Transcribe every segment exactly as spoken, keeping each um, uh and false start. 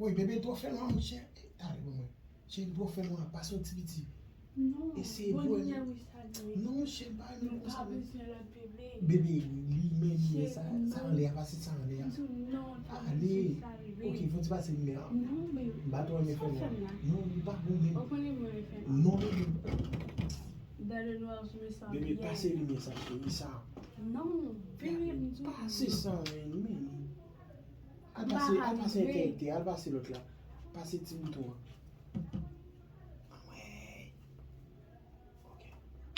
Wi, bebe, twò fè nwa, monchè. Talè pou mwen. Cheri, twò fè nwa, pase yon ti piti. Non, eseye bwè. Non, cheri, pa nou konsa, men. Bebe, li menm, men sa, sa anlè a, pase sa anlè a. Ale. Ok, fò ti pase limyè a. M pa twò renmen fè nwa. Non, li pa bon menm. Non, bebe. Bebe, pase limyè sa, cheri, sa. Non, bebe, m di w. Pase sa, men, men. Al pase, al pase entèlikte, al pase lòt la. Pase ti bouton an. Anmwey. Ok.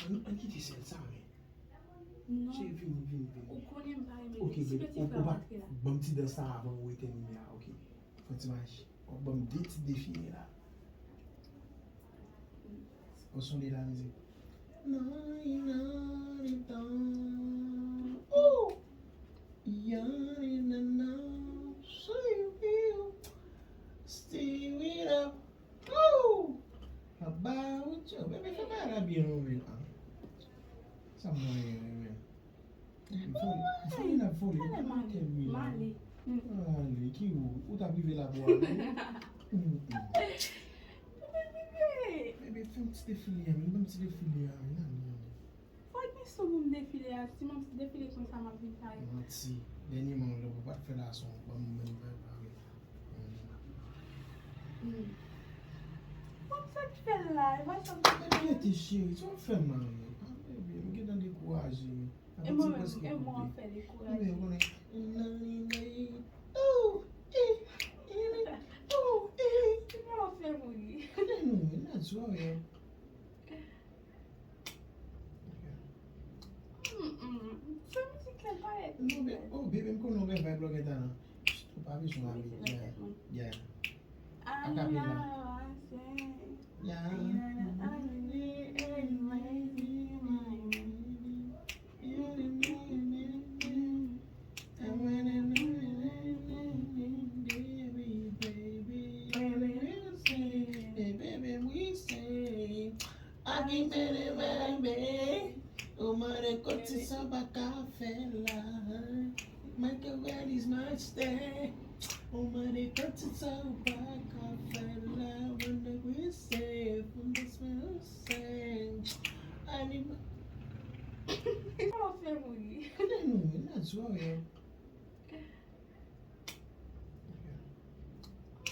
Ann, ann kite sèl sa, men. Non. Cheri, vini, vini, vini. Ou konnen m pa renmen. Ok, bebe, ou pa ban m ti dans sa avan ou etèn limyè a, ok. Fò ti mache. W ap ban m de ti defile la. Ou sonde la mizik. Ooh! Yanina, see you. Stay with up. Ooh! About you. Bebe, fè bagay la byen, non, men. Sa mwen, men. Vole, vole n ap vole. Talè m ale, m ale. Ale, ki ou? Ou t ap rive la pou ale? Bebe, fè m ti defile a, men, ban m ti defile a, men, ale, ale. Fò gen sou pou m defile a, si m ap defile konsa, m ap vin kare. Manti. Dènyèman, lè ou pa t fè la, son, ban m, ban m, ban m, ban m. Bon, sa k fè l la, e pa sa m te. Rete, cheri, sa w fè m la, men. Ah, bebe, m gentan dekouraje, men. E mwen menm, e mwen w ap fè dekouraje. Men, ou konnen, nan li, nan li, oh, eh, eh, oh, eh. Kounya w ap fè m ri. Gade nou, men, n a di w, wi. Mm, mm. Sa mizik la parèt. Non, men, oh, bebe, m konnen w gen vibe lògèt la, non. Ou pa bezwen ale. Yeah, yeah. Akapela. Yeah. Ou mande kòti sa w pa ka fè la. Michael Wright is my stay. Ou mande kòti sa w pa ka fè la. Wonder we safe, wonder smell same. Anima. Kòman fè mouri? Gade nou, wi, n a di w, wi.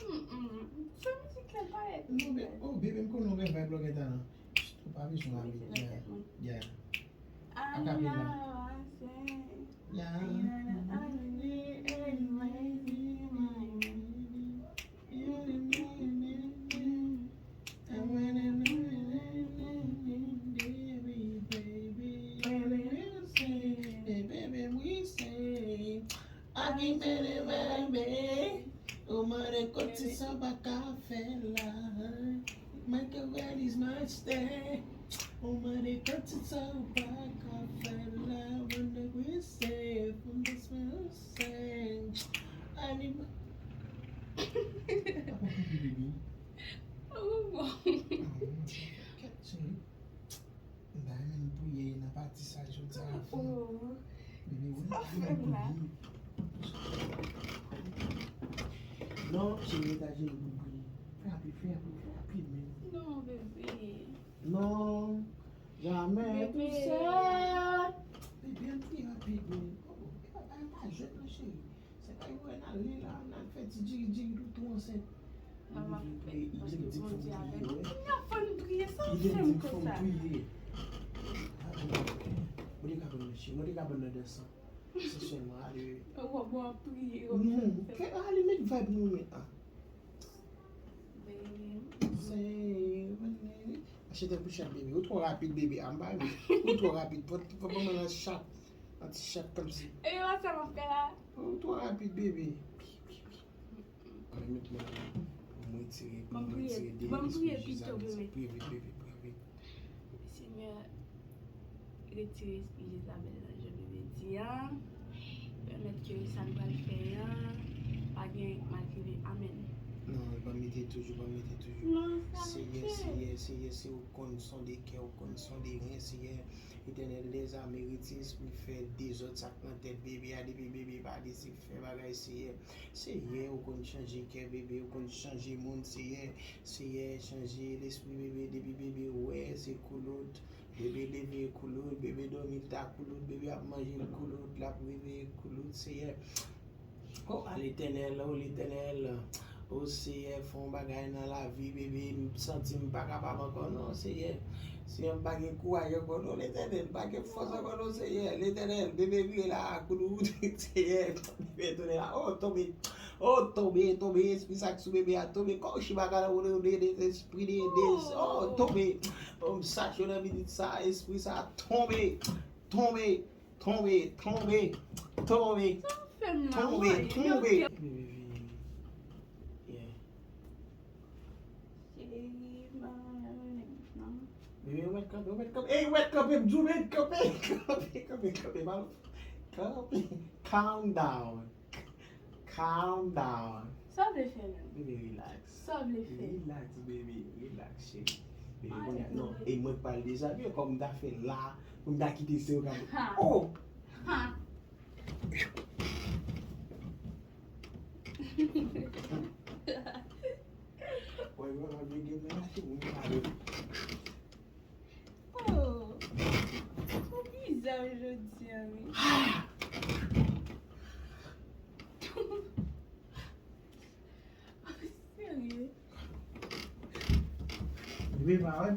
Mm, mm. Sa mizik la parèt. Non, men, oh, bebe, m konnen w gen vibe lògèt la, non. Ou pa bezwen ale. Yeah. Yeah. Akapela. Yeah. Ou mande kòti sa w pa ka fè la. Michael Wright is my stay. Ou mande kòti sa w pa ka fè la. Wonder we safe, wonder smell same. Anima. Apa koupe, bebe? Oh, bon. Kèt, cheri. M ta renmen nou priye nan pati sa jodi a. Oh. Bebe, ou ta renmen nou priye. Non, cheri, mete ajenou pou nou priye. Fè rapid, fè rapid, fè rapid, men. Non, bebe. Non, jamè tousèl. Bebe, ann priye rapid, men. Oh, epa, pa, pa jwèt non, cheri. Se pa yo wè n ale la, n al fè ti djiri djiri, tou, tou ansent. Mwen vle priye, li vle di fò m priye, wi. Kounya fò n priye, sa w fè m konsa? Li vle di fò m priye. Ah, bon, ok. Mwen te ka konn mesye, mwen te ka konn nan dansan. Se sèlman ale. Ou wè, bon, ap priye, ou fè. Non, fè ale, met vibe nou, men, ah. Baby. Se, achete pou chat, bebe. Ou twò rapid, bebe. Ah, m pa vle. Ou twò rapid. Fò, fò ban mwen nan chat. Nan ti chat kòmsi. E yo sa m ap fè la. Ou twò rapid, bebe. Ann met mwen la. Pou mwen retire, pou mwen retire de espri Jezabèl sa. Priye vit, priye vit, priye vit. Senyè, retire espri Jezabèl nan jounen jodi a. Pèmèt ke sa n pral fè a pa gen malfini. Amèn. Non, ban m mete toujou, ban m mete toujou. Non, Seyè, Seyè, Seyè, si ou konn sonde kè, ou konn sonde ren, Seyè. Etènèl dèzame, retire espri fè dezòd sa k nan tèt bebe a, depi bebe pa vle se fè bagay, Seyè. Seyè, ou konn chanje kè bebe, ou konn chanje moun, Seyè. Seyè, chanje lespri bebe, depi bebe wè se koulout, bebe leve koulout, bebe dòmi l ta koulout, bebe ap manje l koulout, l ap reveye koulout, Seyè. O, a Letènèl, o Letènèl, o Seyè, fè yon bagay nan lavi bebe, m santi m pa kapab ankò, non, Seyè. Seyè, m pa gen kouraj ankò, non, Letènèl, m pa gen fòs ankò, non, Seyè. Letènèl, bebe vire la, koulout, Seyè, bebe tounen la, o, tonbe, o, tonbe, tonbe, espri sa k sou bebe a, tonbe, kòm chibaka nan wole, wole, de, espri de, de, o, tonbe, o, m sache nan minit sa, espri sa, tonbe, tonbe, tonbe, tonbe, tonbe, tonbe, tonbe. Bebe vini. Yeah. Bebe, ou mèt kanpe, ou mèt kanpe. Ey, ou mèt kanpe, m di w mèt kanpe, kanpe, kanpe, kanpe, pa kanpe. Calm down. Calm down. Sa w vle fè menm? Bebe, relax. Sa w vle fè? Relax, bebe, relax, cheri. Bebe, kounye a, non, e mwen k pral dezabiye kòm m ta fè la, pou m ta kite se yo k ap. Ha. Oh! Ha. Wè, wè, wè, gen mwen la, se mwen ki pale. Oh, ou bizar jodi a, wi. Serye? Bebe pa wè.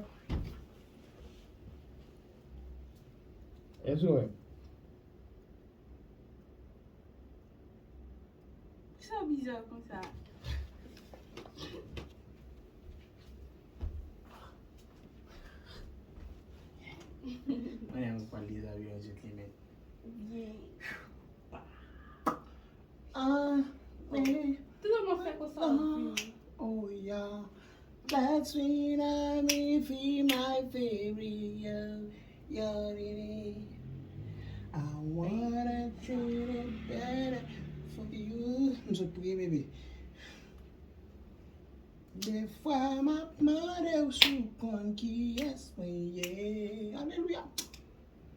Èske w wè? Sa bizar konsa. Mwen menm, mwen pral dezabiye yon gentleman. Byen. Ah, baby. Tout moun fè konsa. Oh, yeah. That's when I may feel my favorite, yeah, yeah, yeah. I wanna treat it better for you. M sot priye, bebe. Defwa m ap mande w si w konn kiyès mwen ye. Alelouya.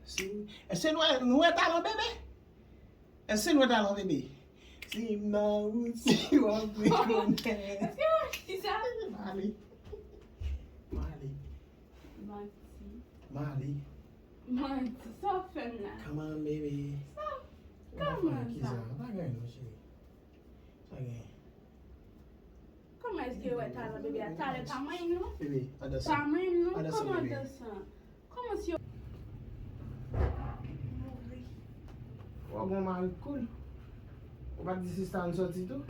Si, èske nou, nou wè talan bebe? Èske nou wè talan bebe? Si m nan wout, si w ap rekonèt. Èske w wè kisa? Male. Male. Manti. Male. Manti. Sa w ap fè m la? Come on, baby. Sa? Kòman sa? Pa gen non, cheri. Sa gen. Kòman èske yo wè talan bebe a? Talè pa manyen non. Bebe, pa danse. Pa manyen non. Pa danse, bebe. Kòman danse? Kòman si yo mouri? Ou gon mari cool. Ou pa di sista ann soti tou?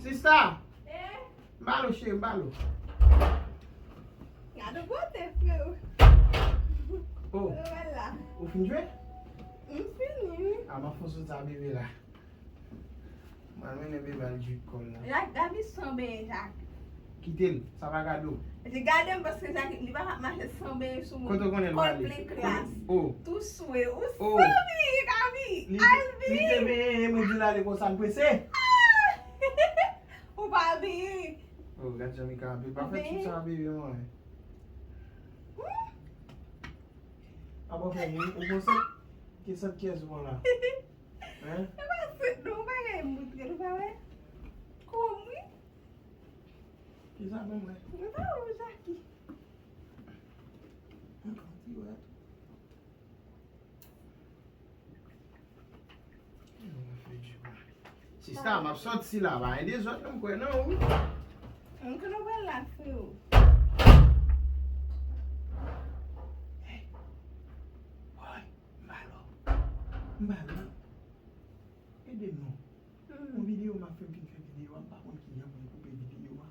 Sista! Eh? M ba l ou, cheri, m ba l ou. Gade bote, freo. Oh. Ou fin jwe? M fini, wi. A, m ap fon sou sa, bebe la. Mwen mennen bebe al jwi kòl la. Jak Davis sanble Jak. Kite l, sa pa gade w. Li gade m paske Jak li pa ka mache sanble sou moun. Kote w konnen l prale? Kòl plen kras. Oh. Tou swe. Ou sanble, Gabi. Albi. Li te benyen, mwen di l ale konsa, m prese. Ah! Ou pa benyen. Oh, gad jan Mika ap pa fè tout sa bebe mwen. Hmm? Apa fè moun, ou konn sèt? Ki sèt kiyès ou pran la? Hein? E pa sèt non, ou pa gen moutre, ou pa wè? Kòm wi. Ki sa menm wè? Mwen pa wè Jackie. Ankò ti wè. Sista, m ap sòti la, pa gen dezòd non m kwè non, wi. M konnen w pral la, freo. Hey. Woy, m ba l. M ba l. Ede m non. Hmm. Yon videyo m ap fè, m fin fè videyo a, m pa konn kijan pou m koupe videyo a.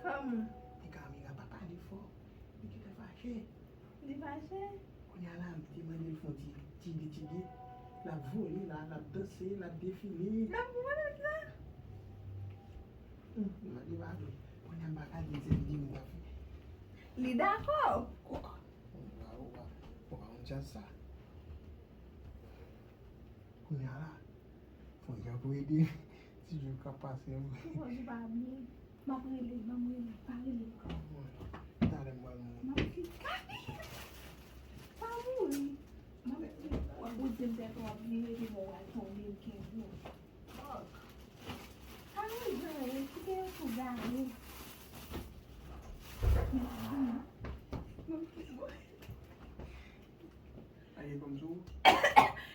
Kòman? E kamera pa pale fò. Li gentan fache. Li fache? Kounye a la, m te mande l fè yon ti tige tige. L ap vole la, l ap danse, l ap defile. L ap vole la? Hmm, m mande pa vle. Kounye a m pa ka di l se videyo m t ap fè. Li dakò? Kwa? Opa, opa, opa, yon djaz sa. Kounye a la, fò yon jan pou ede m. Ti jou k ap pase, m. Ou konn li pa byen. M ap rele, m ap rele, pa rele m ankò. Talè m pral mouri. M ap fi-, Gaby! Pa mouri. M ap, w ap bout di m tèt w ap vire, epi bon, w al tonbe, m kenbe w. Fuck. Pa rive, kite yo tou gade.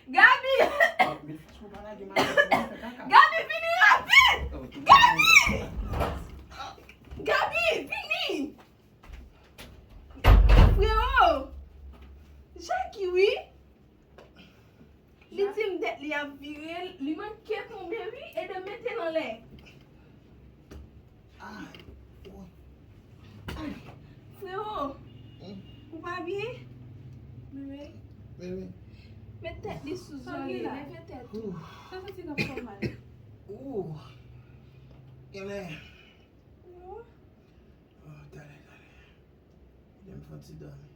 Gaby! Gaby, vini rapid! Gaby! Gaby, vini! Freo! Jackie, wi! Li di m tèt li ap vire l, li manke tonbe wi, ede mete l anlè. Ay, woy. Ay. Freo, hmm? Ou pa byen? Bebe. Bebe. Met tèt li sou zòn li, leve tèt ou. Sa santi k ap fè w mal. Ooh. Genlè. Oh, talè, talè. Lè m fè ti dòmi.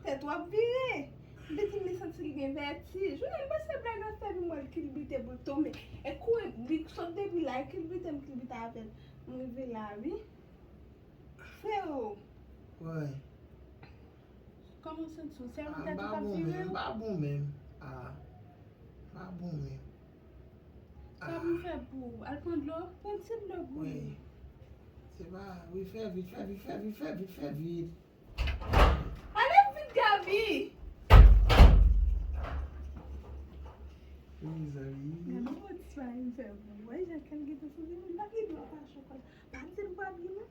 Tèt w ap vire. M te di m li santi l gen vètij. Ou nan panse blag ap fè m wè l kilbite pou l tonbe. E kouri, li sot depi la, e kilbite m kilbite avè l. M rive la, wi. Freo. Wi. Kòman w santi w? Sèlman tèt ou k ap vire w? M pa bon menm. Ah. M pa bon menm. Sa pou m fè pou ou? Al pran dlo? Pran ti dlo pou mwen. Wi. Se pa, wi, fè vit, fè vit, fè vit, fè vit, fè vit. Ale vit, Gaby! Mezanmi. Gade yon ti bagay m fè pou ou. Wè, jan kè l gentan santi m, m pa gen dwa pa chokola. Pa di l pa byen, non.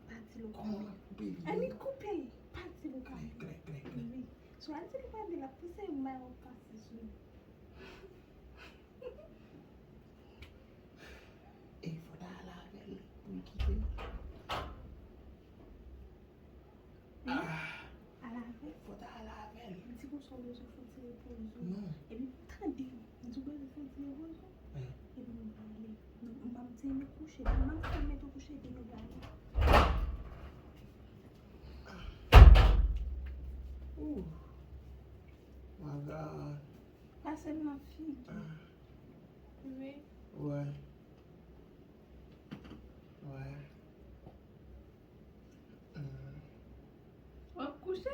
Pa di l. Kòman l ap koupe li? Annik koupe l. Pa di l pa byen. Klè, klè, klè, klè. Wi. So, al di l pa byen, l ap pouse yon may w ap pase sou li. E fò w ta al avè l pou l kite m. Ah. Al avè l. Fò w ta al avè l. M di konsa w bezwen fè yon ti repoze w. Non. Epi tande m. M di w bezwen fè yon ti repoze w. Eh. Epi nou prale. Nou, m ap di nou kouche. M ap fè mete w kouche epi nou prale. Ooh. My God. Pase m nan figi. Ah. Wi. Wè. Wè. Mm. W ap kouche,